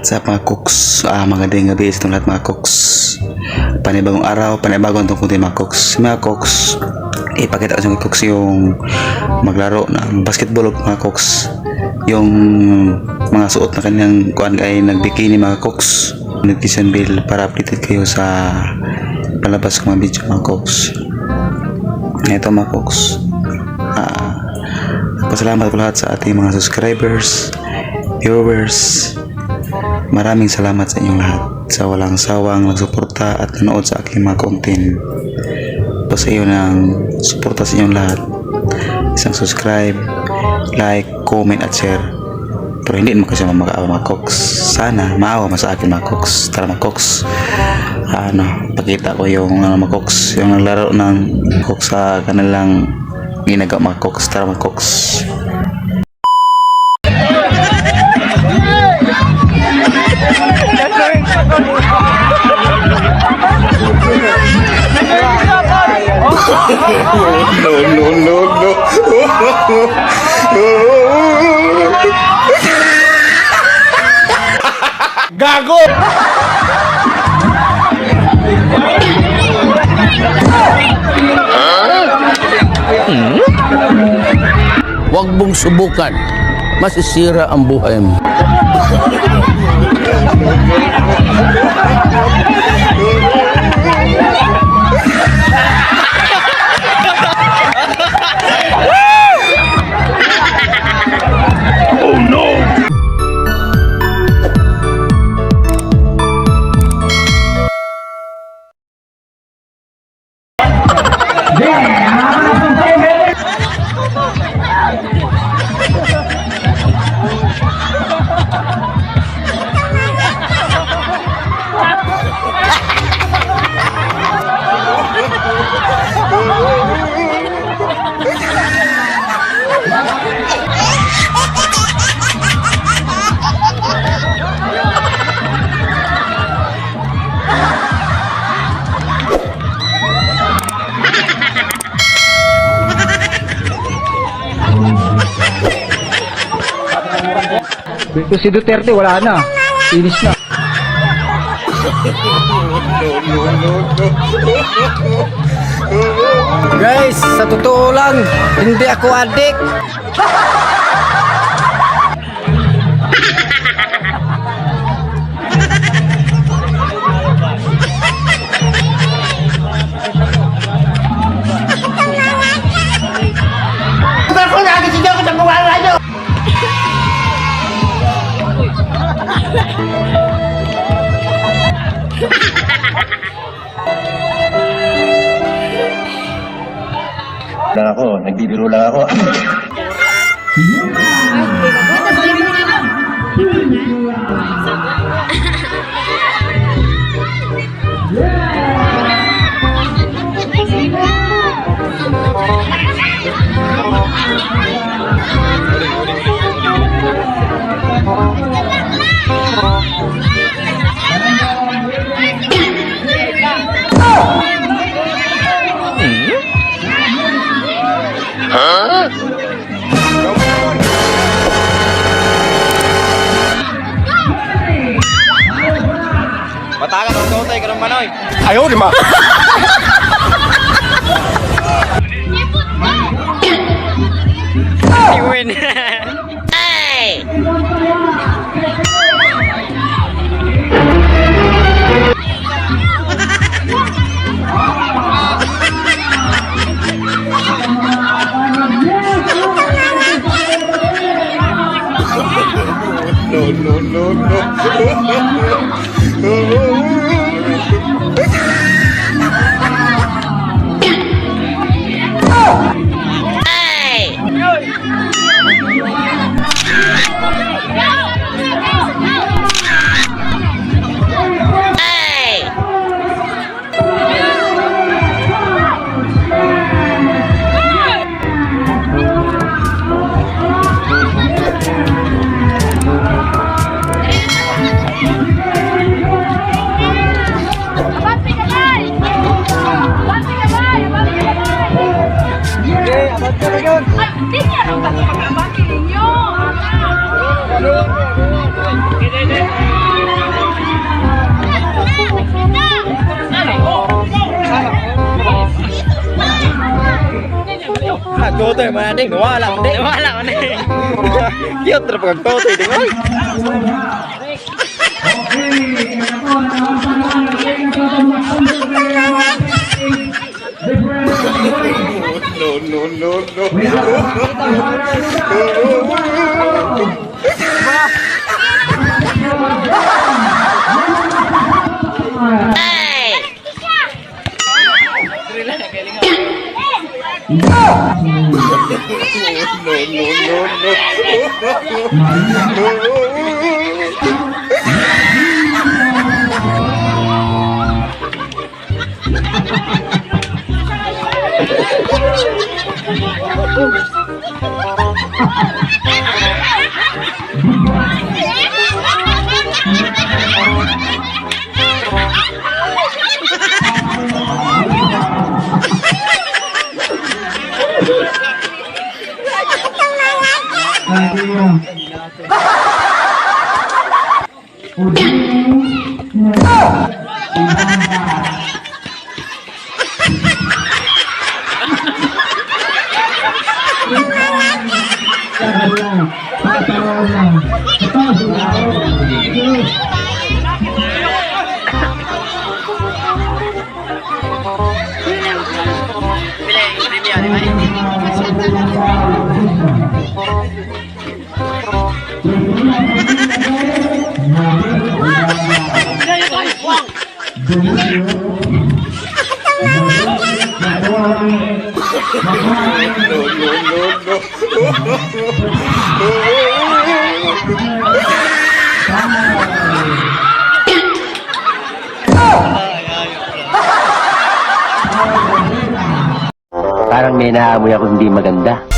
Sa mga cooks, magandang gabi sa itong lahat, mga cooks. Panibagong araw, panibagong tungkol din, mga cooks. Mga cooks, ipakita ko sa mga cooks yung maglaro ng basketball, mga cooks. Yung mga suot na kanyang kuan ay nagbikini, mga cooks. Notification bell para updated kayo sa palabas ko mga video, mga cooks. Ito, mga cooks. Pasalamat ko lahat sa ating mga subscribers, viewers. Maraming salamat sa inyong lahat sa walang sawang nagsuporta at nanood sa aking mga content. Po sa iyo ng suporta sa inyong lahat. Isang subscribe, like, comment at share. Pero hindi naman kasi makaawa, mga cooks. Sana maawa mo sa akin, mga cooks. Tara, mga cooks. Ano, pakita ko yung ano, mga cooks, yung naglaro ng cooks sa kanilang ginagawa, mga cooks. Tara, mga cooks. No, no, no, no. Gago! Huwag mong subukan. Masisira ang buhay mo. Kung si Duterte, wala na. Finish na. Guys, sa totoo lang, hindi ako adik. Lang ako, nagbibiro lang ako. Batagan ang kautay karong manoy. Ayaw, di ma. Win. No, no, no, no. Totoy man ding, wala man ding. Wala man ding. Cute ra pag totoy ding. Oy. No, no, no, no. No, no, no, no. No, no, no, no. Parang may naamoy ako hindi maganda.